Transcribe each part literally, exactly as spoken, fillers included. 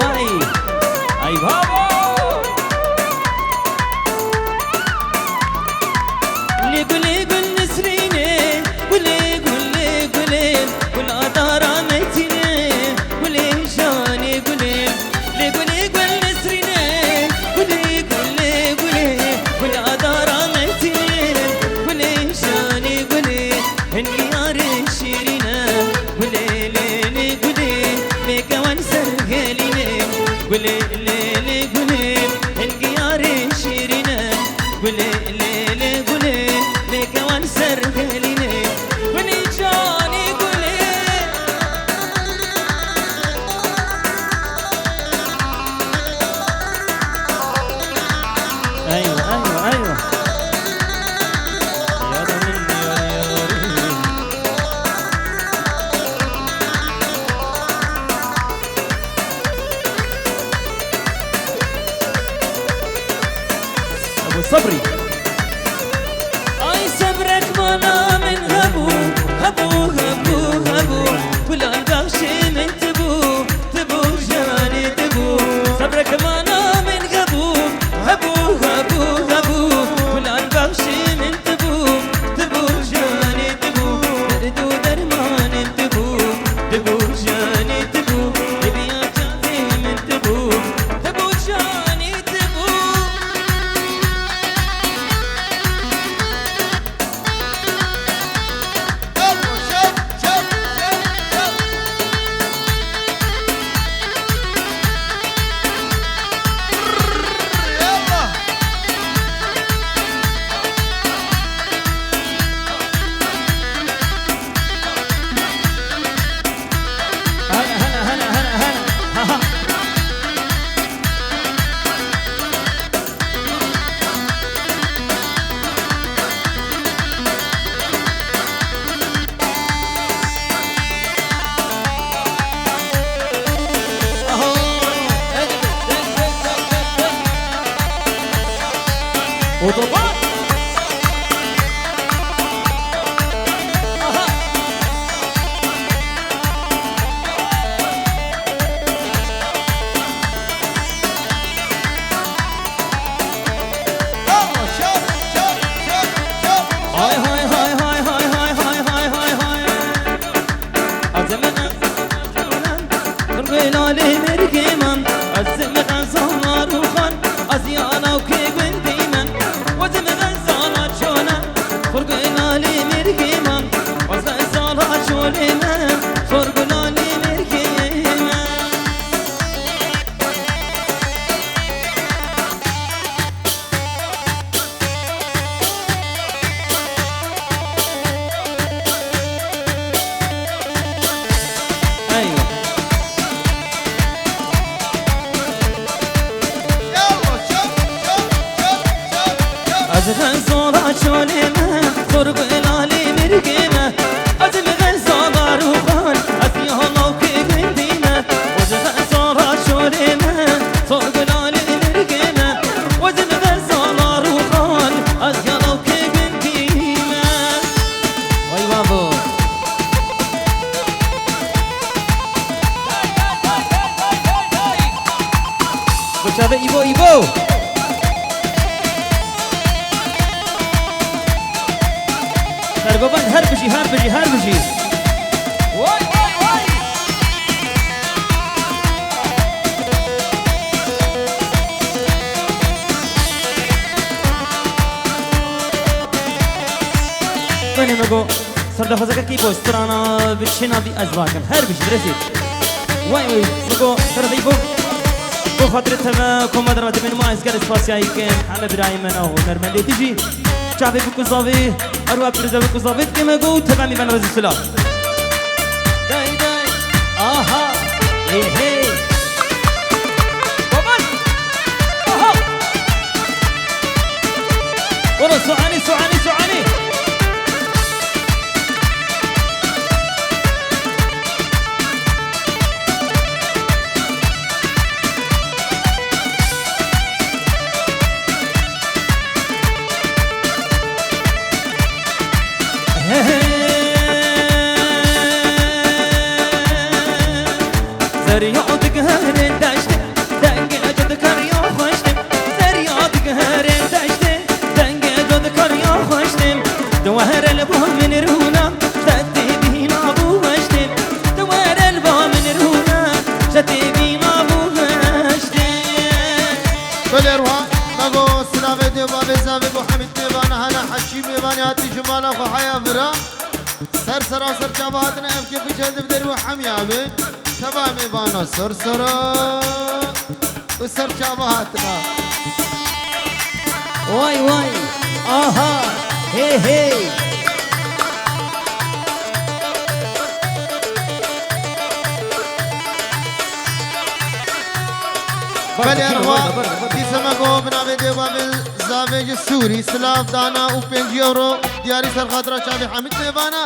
Ay, ay babo. Lê gulê gul Nesrînê, gulê gul, lê gulê gul a dara Metînê, gulê janê gulê. Lê gulê gul Nesrînê, gulê gul, lê gulê gul a dara Metînê, gulê janê gulê. Hingiyarê şîrîne, gulê lê lê gulê, mêke wan ser gelîne. Gulê lê lê gulê, hingiyarê şîrîne, gulê lê lê gulê, mêke wan ser gelîne. Gulê canê gulê. Eywa, eywa, eywa. Yada min diyar yarî. Ebu Sabrî. Ay sebrek mana min hebû, hebû, hebû, hebû. Gulan bexşê min tibû, tibû janê tibû. Sebrek mana min hebû, hebû, hebû, hebû. Gulan bexşê min tibû, tibû janê tibû. Derd û dermanê tibû, tibû janê tibû. Hêviya çavê min tibû, tibû janê tibû. Hana, hana, hana, hana, hana. Ha, ha. Otoban. Aha. Hay, hay, hay. Azim Xezal Arûxan, ez yana û kê gundî me. Azim Xezala çole, xurgulali mirgî me. Azim Xezala çolê me, xurgulali mirgî me. Eywa. Ez Xezala çolê me, xurgulali mirgê me. Ez li Xezala Arûxan, ez ya lawkê gundî me. Ez Xezala çolê me, xurgulali mirgê me. Ez li Xezala Arûxan, ez ya lawkê gundî me. Vay babo. Bi çavê Îbo, Îbo. Sergovan her bijî, her bijî, her bijî. Vay, vay, vay. Benê me go, serdaxwazeke kî bo strana bi çêna vî ez vakim. Her bijî, birêzî. Way, way, go, serdaxwazî bo. Bo xatirê teve, koma dervatê min, ma ez gelê spasiyayî kim. Heme birayê min, aho, nermendê tijî. Çavê bikuzavê, erwa pirze bikuzavê, dikê me go, teve mî ben rezî silav. Day, day. Aha. Hey, hey. Baban. Aha. Wala suani, suani, suani. Zerya digerin deştê Min rûna, te tê bîna bû heştê. Tu were li ba min rûna, te tê bîna bû heştê. Belê ruha, me go silavê dê bavê zavê go Hemîd mêvana hana Heşî mêvanê hatî ji mala xwe haya vira. Ser sera ser çava hatine ev kêf û çel di derî we hemiya be. Teva mêvana ser sera. Û ser çava hatina. Way way. Aha. Hey hey. Belê erwa. Dîse me go binavê dê bavê zavê ji Sûrî silav dana û pêncî euro diyarî ser xatira çavê Hemîd mêvana.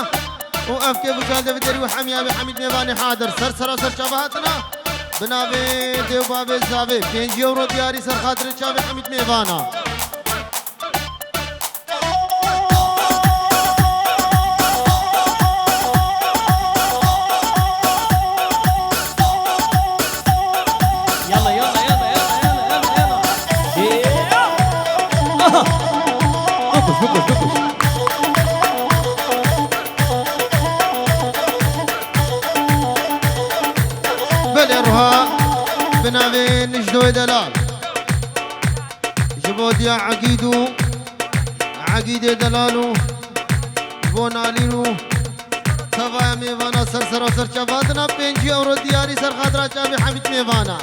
Û ev kêf û çal de bi derî û hemiya bi Hemîd Mêvanê hadir. Ser sera ser çava hatina. Bi navê dê û bavê zavê. Pêncî euro diyarî ser xatirê çavê Hemîd Mêvana. Yalla, yalla, yalla. Aha. Bikuş, bikuş, bikuş. Belê ruha bi navê Nijdoyê Delal. Ji bo diya Egîd û Egîdê Delal û ji bo Nalîn û tevaya mêvana ser sera ser çava hatina pêncî euro diyarî ser xatira çavê Hemîd Mêvana.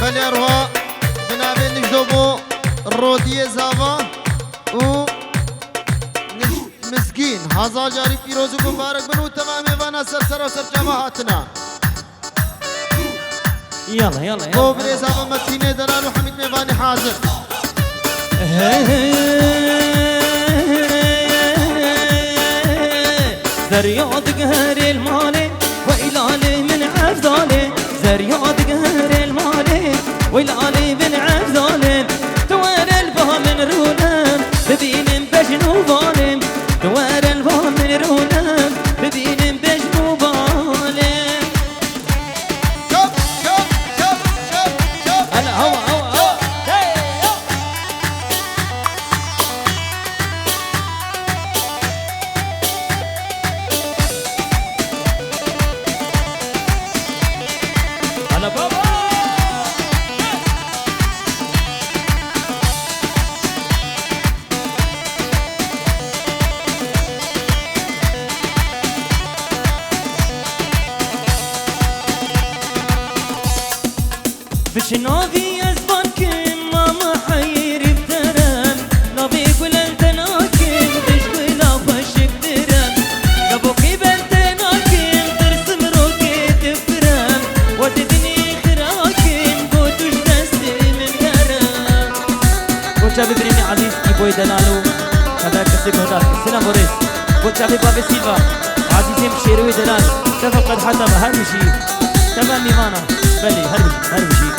Belê ruha bi navê Nijdo bo Rodiyê Zava û Nij-, Mizgîn. Hazar carî pîroz û mubarek bin û teva mêvana ser sera ser çava hatina. Yalla, yalla, yalla. Bo birêza me Metînê Delal û Hemîd Mêvanî hazir. Hey, hey, hey, hey, hey. Zerya digerê li malê, wey lalê min Evdalê. Zerya digerê li malê, wey lalê min Evdalê. Tu were li ba min rûne, bibînim bejn û balê. Tu were li ba min rûne, bibînim bejn û balê. Şop, şop, şop, şop, şop. Hele, hawa, hawa, hawa. Hey, yo. Hele, baba. Biçin avî ez van kim mama heyr biterim. Navê gulel te nakim, dij gula xweşik dirim. Gavo qîbel te nakim, tirsim rokê difirim. Wezê dinê xirakim, got tu ji destê min derim. Bo çavê birînê Ezîz Îboyê Delal û xeber kesê guhdar. Selam Boris. Bo çavê bavê Sîlva. Ezîzê min Şêrowê Delal. Tefa qed heta me her bijî. Tefa mîvana. Belê, her bijî, her bijî.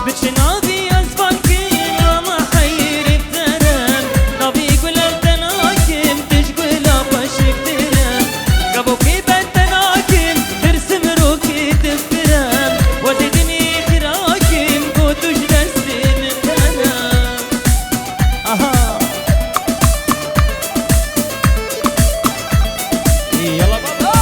Biçin avî ez van kim, ama heyr biterim. Navî gulel te nakim, tu ji gula xweşik dirim. Gavo qîbel te nakim, tirsim rokê difirim. Wezê dinê xirakim, got tu ji destê min derim. Aha. Yalla baba.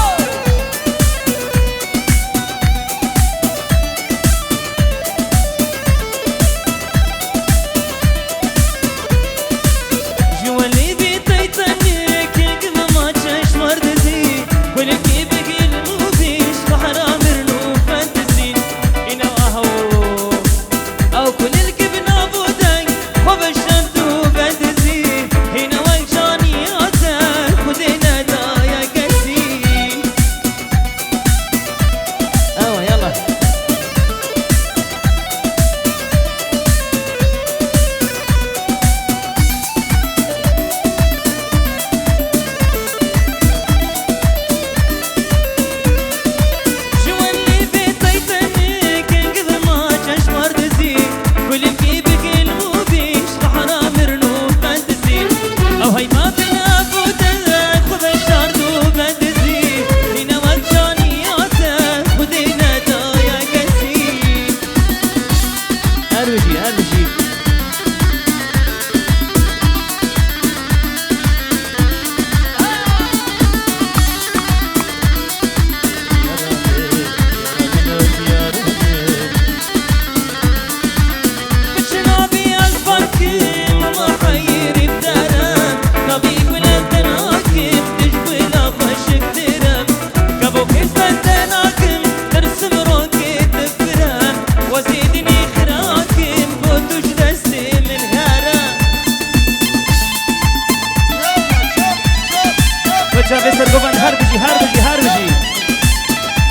Çavê ser govan her bijî, her bijî, her bijî.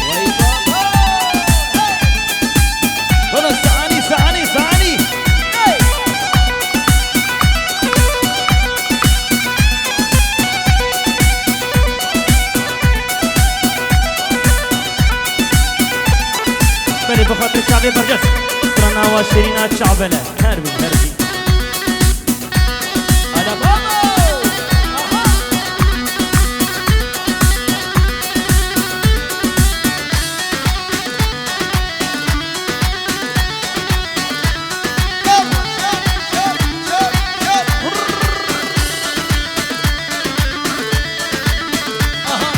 Wey baba. Hey. Kono saanî, saanî, saanî. Hey. Belê, bi xatir çavê berces. Strana wa şêrîna çavele. Her bijî, her bijî. Ana babo! Aha!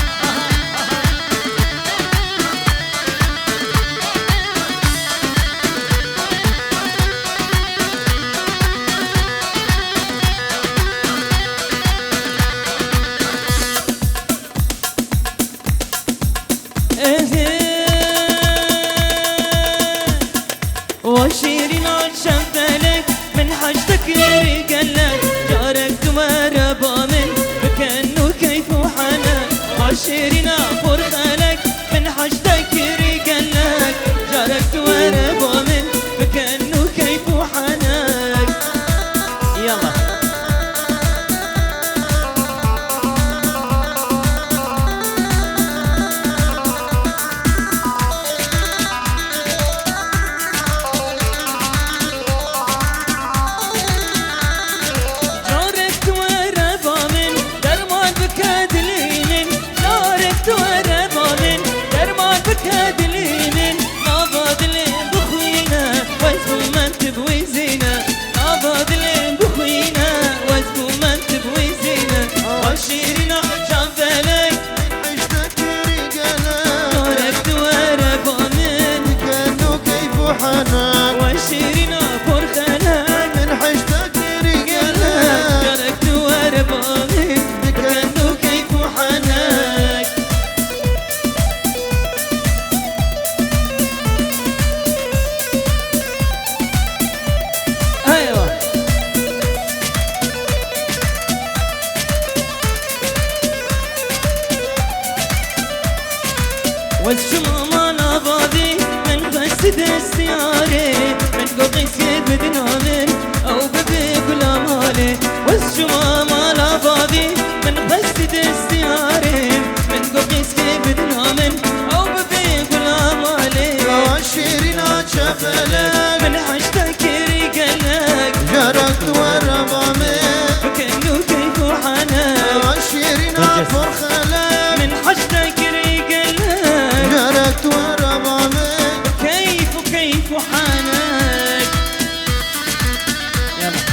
Ehe. Wa şêrîna çemdelek, min heşte kirî gelek. Carek tu were ba min, biken û keyf û hene. Wa şêrîna porxelek, min heşte kirî gelek. Carek tu were ba min, biken û keyf û hene. Yallah. Carek tu were ba min, derman bike dilê min. Carek tu were ba min, derman bike dilê min. Nava dilê bixwîne, wez bû min tu biwîzîne. Nava dilê bixwîne, wez bû min tu biwîzîne. Wa şêrîna çemdelek, Carek tu were ba min. Wa şêrîna porxelek. Carek tu were ba min. Biken û keyf û henek. Eywa. Wez çima mala bavî, min xwest destiyarê, min got qîskê bidina min, ew bibe gula malê. Wez çima mala bavî, min xwest destiyarê, min got qîskê bidina min, ew bibe gula malê. Ya şêrîna çepelek. Min heşte kirî gelek. Carek tu were ba min. Biken û keyf û henek. Ya şêrîna porxelek. Min heşte kirî gelek. Carek tu were ba min. Keyf û keyf û henek. Yallah.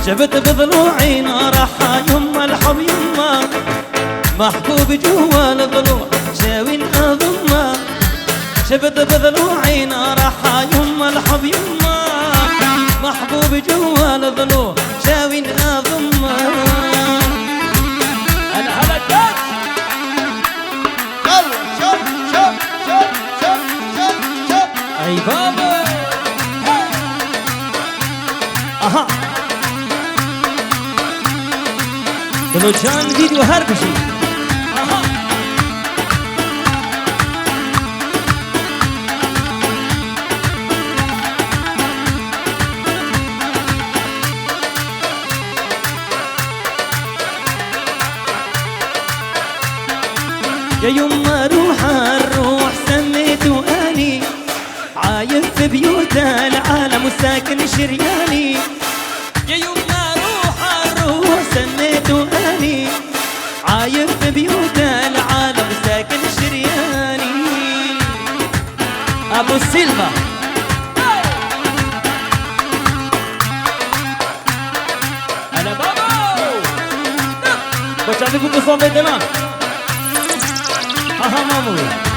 شفت بضلوعي نار حا يما الحب يما، محبوب جوا الضلوع شاوين أضمه. شفت بضلوعي نار حا يما الحب يما، محبوب جوا الضلوع شاوين أضمه. هلا هلا جاك. يلا، شوف، شوف، شوف. Ey baba. Aha. Dilo can dît û her bijî. Aha. يا يما روح الروح سميت واني عايش في بيوت العالم وساكن شرياني. يا يما روح الروح سميت واني عايش في بيوت العالم وساكن شرياني. ابو سيلفا. Li ku Musa Bêdelan. Aha, Mamo.